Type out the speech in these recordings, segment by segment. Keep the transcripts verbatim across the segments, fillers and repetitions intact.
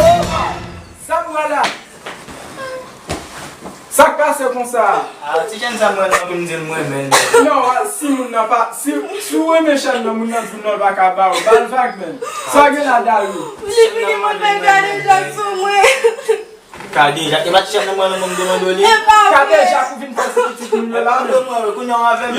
Oh! Sa m wè la? Sa k pase konsa? Ah, ti jèn sa m wè nan pou m di l mwen menm. Non, si moun nan pa, si, si w renmen chèn nan, moun nan di w non, l pa ka ba w. Ba l vag menm. Sa gen la, Dali? Li fini moun fè gade jak sou mwen. Gade jak, e pa ti chèn nan mwen nan m demande w li. Gade jak ou vin fè sou pitit moun yo la menm.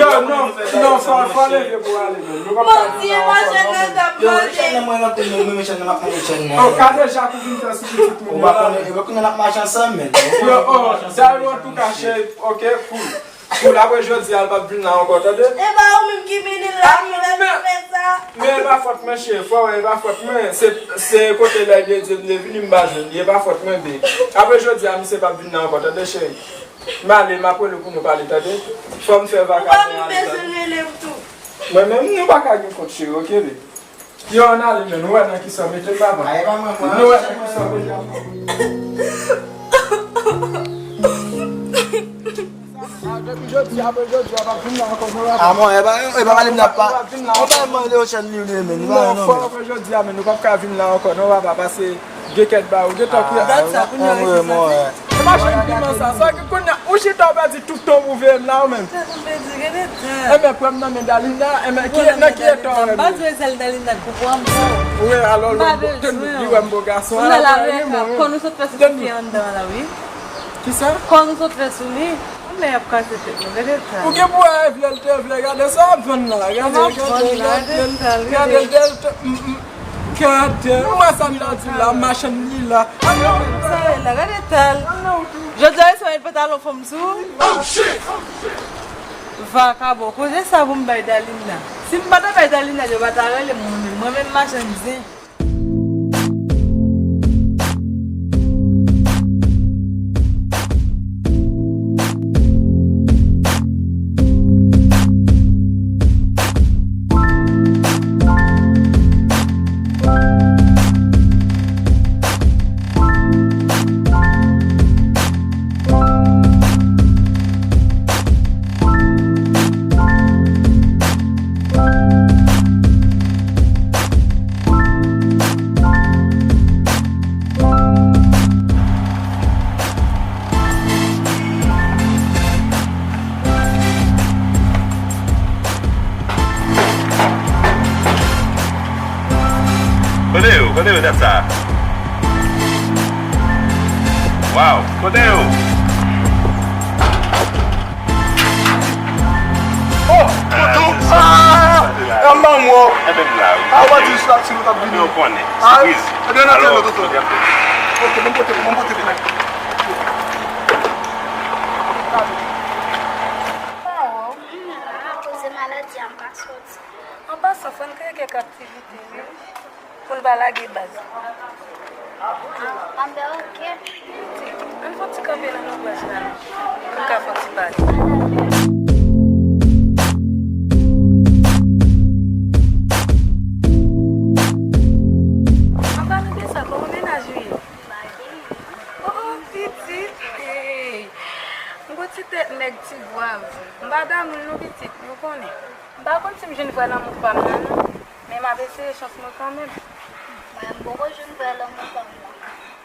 Yo, non, non, fò, fò leve pou ale menm. Nou p ap ka vin la ankò non menm. Yo, chèn nan mwen nan pou nou, mwen chèn nan m ap mande chèn nan. Oh, gade jak ou vin fè sou pitit moun yo la menm. Ou pa konnen, e pa konnen n ap mache ansanm menm. Yo, oh, Dali, antouka, cheri, ok, cool. Pou l apre jodi a, l p ap vin la ankò, tande? E pa ou menm ki mennen l la, ki fè sa. Men e pa fòt mwen, cheri. Fò w wè, e pa fòt mwen. Se, se kote lè de Dye m te vini, m pa jwenn li. E pa fòt mwen, babe. Apre jodi a, misye p ap vin la ankò, tande, cheri? M ale, m ap rele w pou nou pale, tande? Fò m fè vakabon ale, tande? Ou pa menm bezwen rele m tou. Mwen menm, nou pa ka gen kont, cheri, ok, babe? Yo, ann ale, men. Ou wè nan kisa w mete m, papa? Nou wè nan kisa w mete m. Ah, depi jodi, apre jodi, a p ap vin la ankò, non, papa. Ah, bon, e pa, e pa pale m nan pa. Ou pa mande yo chèn li, li, men, li pa non, fò men. Apre jodi a, men, nou p ap ka vin la ankò, non, papa, pase gen kèt ba ou, gen tan kouye. Dat sa, kounye a, ki sa? E machann piman sa, sa ki kounye a, ou chita, ou pèdi tout tan ou veye m la, ou menm. Enben, pran m nan men Dalina, enben, ki, nan ki eta w menm? M pa bezwen sèl Dalina k pou pran m, non. Wi, alò, li wè m bo gason. Kounye a la, men, kò nou sot fè sou ti fi anndan la, wi. Kisa? Kò nou sot fè sou li. Ou men y ap kase tèt nou, gade tan. Ou gen pou wè, vle l te vle, gade sa w ap vann la, gade, gade, gade, gade, gade, gade, ou wè sa m ta di la, machann li la. Sa ye la, gade tan. Jodi a, se yon pantalon fanm sou. Vakabon, koze sa pou m bay Dalina. Si m pa ta bay Dalina, yo pa ta rele m, mwen menm, mwen menm machann zen. Kote yo? Kote yo dat sa? Waw, kote yo? Oh, kote w? Ah! Anba mwen. Enben m la, wi. Ah, w pa di jis la, si nou t ap vini. Yo konnen. Sipriz. Enben, n ap tann nou, tonton. Ok, ban m pote pou, ban m pote pou. Akoz de maladi a, m pa soti. An pasan, fò n kreye kèk aktivite, wi. Pou l pa lage baz. Ah, anben, ok. Ann fè yon ti kanpe nan lobwès la, non? Pou n ka fè yon ti pale. An palan de sa, kòman mennaj ou ye? Oh, oh, pitit. Hey. M gon ti tèt nèg Ti Gwav. M pa damoun non, pitit, nou konnen. M pa konn si m jwenn vrè lanmou pa m nan, non. Men m ap eseye chans mwen kanmenm. Mwen, m poko jwenn vrè lanmou pa m nan.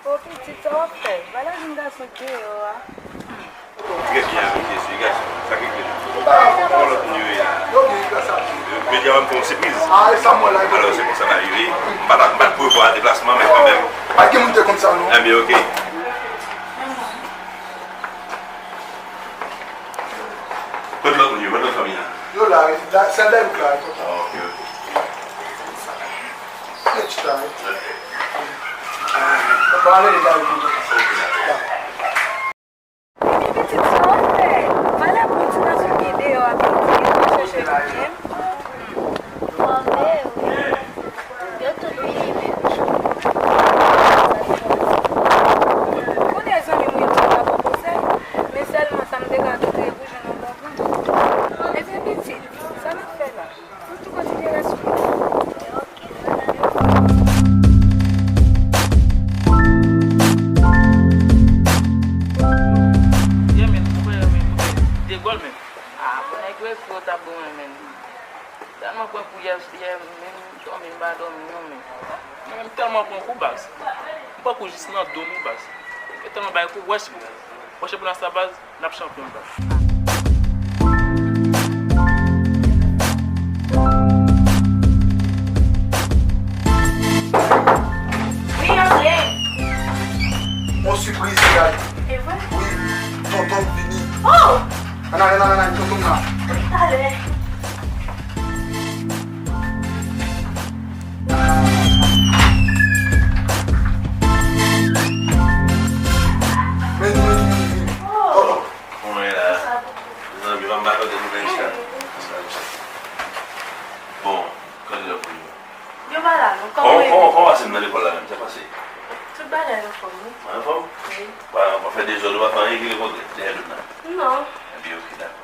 O pitit, sa w ap fè? Valè jèn gason k deyò a. Trè byen, avèk Jezi, gason. Sa k regle la? Kòman lòt moun yo ye la? Yo byen, gras a Dye. Jodi a, m fè yon sipriz. Ah, e sa m wè la. Alò, se konsa bagay yo ye. M pa t, m pa t prevwa deplasman, men kanmenm. Pa t gen moun te konn sa, non. Enben, ok. Kote lòt moun yo? Kote lòt fanmi an? Yo la, la, sèl Dayou k la, tonton. Ah, ok, ok. Next time. Ok. Bon, ale, Dayou, tonton. Ok, dakò. Epi pitit sa w fè? Valè pou ti gason ki deyò a, pitit, chèche li menm. Yo tout vini menm jan. Kounye a zanmi mwen yo di yo pa pran konsèy, men sèlman sa m te ka doute pou jwenn yon bon moun. Ebyen pitit, sa n ap fè la? Nou tou kontinye rès sou li. Yeah, men, mwen renmen pou de gòl, men. Ah, pou nèg yo ekri yo t ap bon, men. Tèlman pran kou yè, yè, menm dòmi, m pa dòmi non, men. Mwen menm Tèlman pran kou baz. M pran kou jis nan do m wi baz. Yo tèlman bay kou, wè si. Wè chanpyona sa baz, n ap chanpyon baz. Wi, antre. On sipriz, gad. E vre? Wi, tonton m vini. Oh! Ann ale, ann ale, ann ale, tonton m la. Talè. Vini, vini, vini, vini. Tonton. Kòman w ye la? Mezanmi, pa m pa tande nouvèl sa. Bon, kandida pou yo. Yo pa la non. Kòman w ye? Kòman, kòman w pase nan lekòl la menm? Sa pase? Tout bagay anfòm, wi. Anfòm? Wi. Pa, pa fè dezòd, ou pa fè anyen ki lekontrè. Dèyè do m nan. Non. Ebyen, oke, dakò.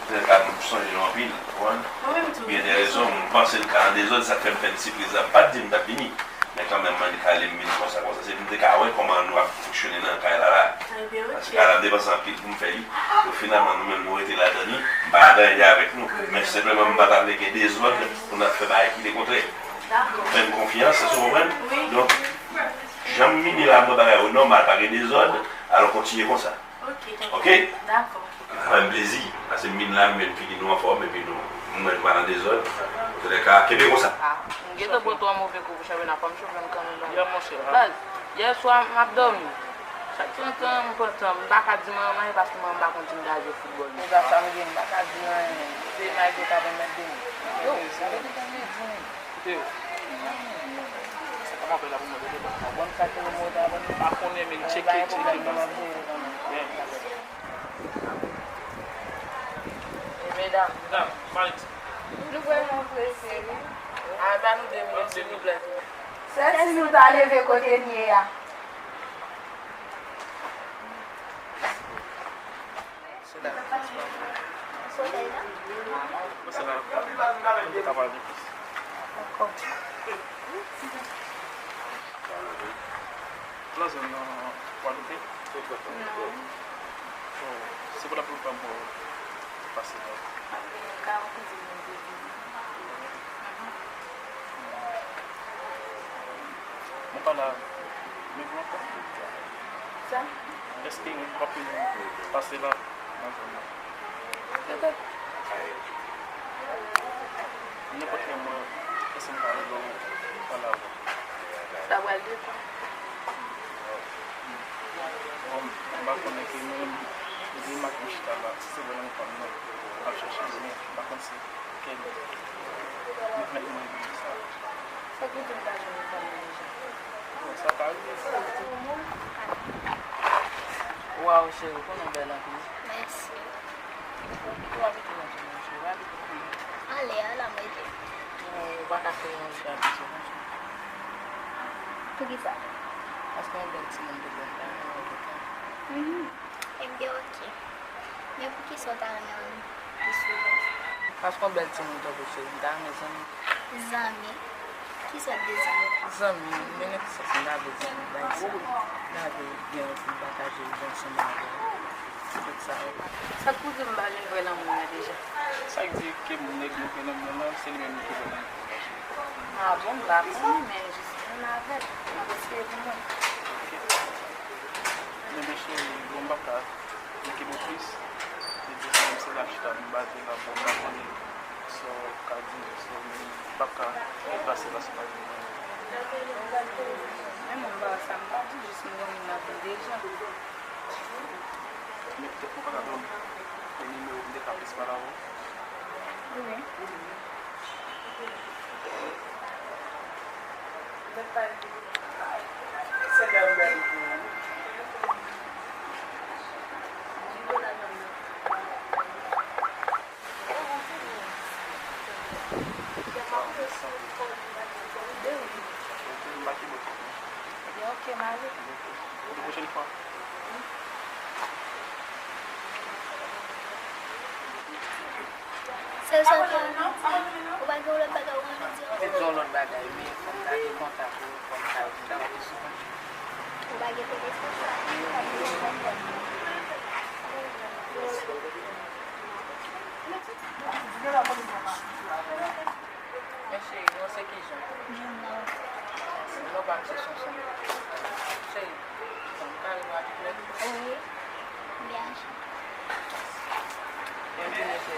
Antouka, m sonje nou anpil, ou konprann? Mwen menm tou. Byen, de rezon, m panse l ka an dezòd, sa k fè m fè l sipriz la. M pa t di m t ap vini. Men kanmenm, m annik ale, m vin konsa, konsa. Se pou m te ka wè kòman nou ap fonksyone nan kay la, la. Ebyen, oke. Paske kay la, m depanse anpil pou m fè li. Donk, finalman, nou menm, nou rete ladan li. M pa antre avèk nou. Men senpleman, m pa ta vle gen dezòd pou n ap fè bagay ki lekontrè. Dakò. Fè m konfyans, èske w konprann? Wi. Donk, jan m vini la, m wè bagay yo nòmal, pa gen dezòd, alò kontinye konsa. Ok, tonton. Ok? Dakò. Sa fè m plezi, paske m vin la, m jwenn figi nou anfòm, epi nou, m wè nou pa nan dezòd. Antoulèka, kenbe konsa. Ah, m gentan pran twa move kou pou chanpyona, fò m chofe m kanmenm, baz. Baz, yè swa m ap dòmi. Chak tan, tan, m pran tan, m pa ka di manman anyen, paske manman pa konn si m ta jwe foutbòl. Deja sa m gen, m pa ka di anyen. Se Maïko k ap anmède m. Yo, sa vle di tann li di m. Kote yo? Sa kòman fè la pou mwen tande pa? Bon, sa ke mwen ta bon. Pa konnen, men tcheke, tcheke baz. Byen. E medam. Medam, Marit. Nou vrèman prese, wi. A, ba nou de minit, silvouplè. Sèl si nou ta leve kote n ye a. Solèy la? Nan zòn nan Gwadloupe? Non. Oh, se pou la premye fwa mwen pase la. Mwen pa la, men pou lontan. Sa? Èske w ap pase la nan zòn nan? Petèt. Nenpòt lè mwen, èske m ka rele w pale avè w? Sa pral depann. Bon, m pa konnen ke mwen menm, depi maten m chita la, si se vre nan fanm nan, m ap chèche, men m pa konn si Kèl? Mèt, mèt mwen di sa. Sa k pou di m pa jwenn fanm nan deja? Bon, sa ka rive. Waw, cheri, ou konnen w bèl anpil. Mèsi. Ou abite nan ki kote, cheri? Ou abite kote? Ale a, la m rete. Ou pa ka fè yon jou abitye konsa. Poukisa? Paske yon bèl timoun te bon, pa yon bèl timoun. Ebyen, oke. Men poukisa w ta renmen wè m pi souvan? Paske yon bèl timoun tankou w, cheri, m ta renmen zanmi. Zanmi? Ki sòt de zanmi? Zanmi, men nan ki sans m ta vle zanmi, bay sa. M ta vle gen yon moun pou m pataje vi ansanm avè l. Se tout sa wi. Sa k pou di m pa jwenn vrè lanmou an deja? Sa k di ke nèg yo gen lanmou an, se li menm ki vrè lanmou an, cheri. A bon, m pa konnen, men jis vin avè l. M ap eseye pou mwen. Oke. Men, men cheri, bon, m p ap ka kenbe w plis. E di sa, menm si l ap chita, m baze la, bon, m pa konnen sa w ka di, so, men m p ap ka deplase paske m pa gen mwayen. Men bon, m pa wè sa m ka di, jis m gen moun m ap di deja. Men petèt ou ka ban m yon nimewo pou m te ka plis pale avè w? Wi. Ebyen, oke, m ale. Yon pwochèn fwa. Sèl sa w te anvi di? Ou pa gen yon lòt bagay ou anvi di ankò? Te di yon lòt bagay, men fò m ta gen kontak ou, fò m ta vin pale souvan. Ou pa gen telefòn? Men cheri, nou se kijan? Menm non. Non, pa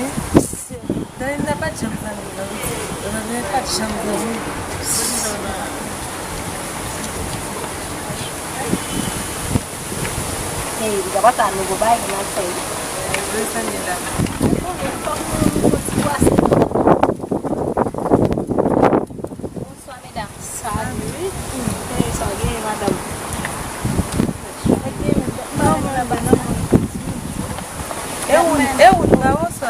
zanmi. Danila pa t janm zanmi, non. Danila pa t janm zanmi. Hey, li pa sa nouvo bagay nan fè. Vre zanmi la. Fòk nou fè ti pase. Bonswa, medam. Salut. Hey, sa gen, madanm? E ou, e ou, nou pa bonswa?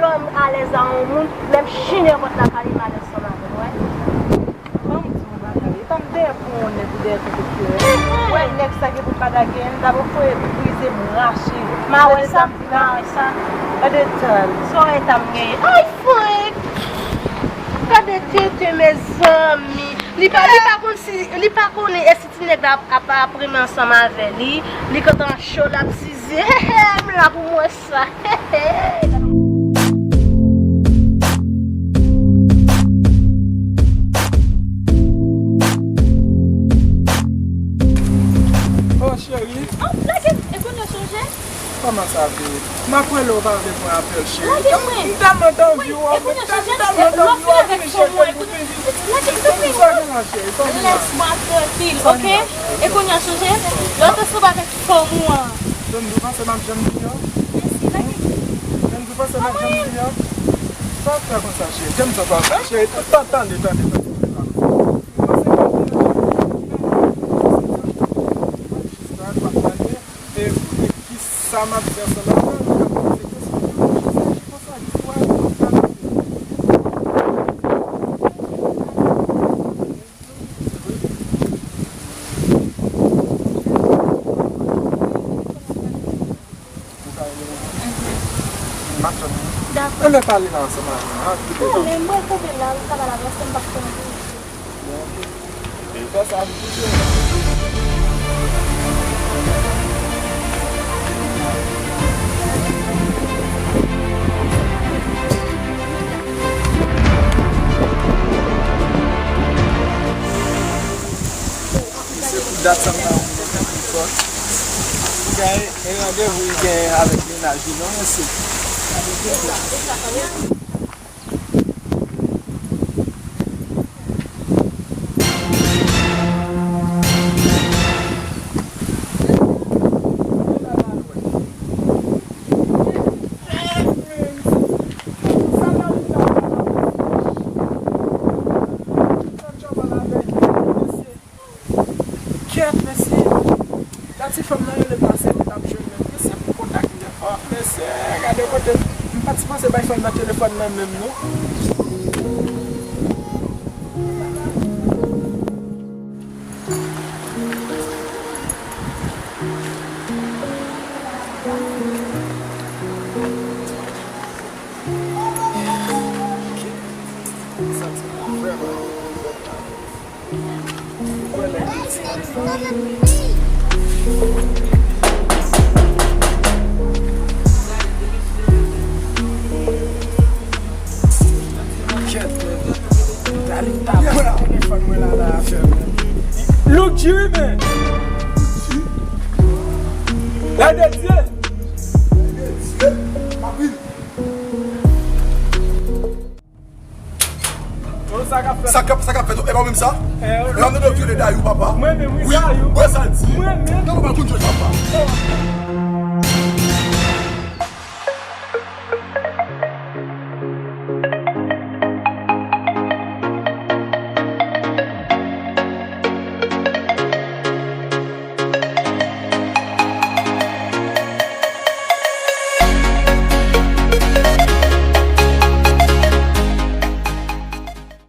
lè m alèz a yon moun, lè m chire pòt la, pale mal ansanm avè l, wè. Ban m di w yon bagay. E pa m dèyè pran yon nèg ou dèyè tonton Pierre. Wè nèg sa gen pou padagay m, ta poko e brize m, rache. Ma wè sa, ma wè sa. Gade tan. Sa w wè tan m genyen. Ay, Frank! Gade tenten, mezanmi. Li pa, li pa konn si, li pa konnen e si ti nèg la ap, ap apre m ansanm avè li. Li kontan cho, l ap size. He, he, m la pou m wè sa. He, he. Oh, cheri. Oh, lage m, e kounye w chanje? Kòman sa, babe? M ap rele w, ou pa vle pran apèl, cheri. Lage mwen. M tèlman t anvi w, m tèlman t anvi w, vini cheri, pou vini. Sa gen la, cheri? Kòman? Lès mwen trankil, oke? E kounye a chanje? Lè w te sou avèk fanm ou an. Jenn, ou panse m ap janm vini an? Mèsi, lage. Jenn, ou panse m ap janm vini an? Sa w ap fè konsa, cheri? Jenn, sa w ap fè, cheri? Tande, tande, tande. Ou panse m ap vini an? Jis la, m ap pale. E, e kisa m ap di ansanm avè w? Li ap poze kesyon pou li, jis aji konsa, jis pou aji konsa. Ou ka rele mwen. M ap tann ou. Dakò. Ann pale la ansanm avè m, an, kite tan. Non, men mwen kanpe la, m ka pale avè w, paske m p ap fè anpil. Bon, ok. Fè sa m di w. Se pou dat sa m ta wè nan telefòn. Li genyen randevou li genyen avèk mennaj li, non, mesye. Kèt, mesye. Gad ti fanm nan rele pase, li p ap jwenn menm. Mesye, pou kontak li. Oh, mesye, gade kote. M pa t sipoze bay fanm nan telefòn nan menm, non. Look Jerry, man. Gade Dye. Sa k ap fèt? Sa k ap, sa k ap fèt? E pa menm sa? E pa menm de vyole Dayou, papa. Mwen menm, wi, Dayou. Wè sa l di. Mwen menm. Nan konpa koun jwe papa.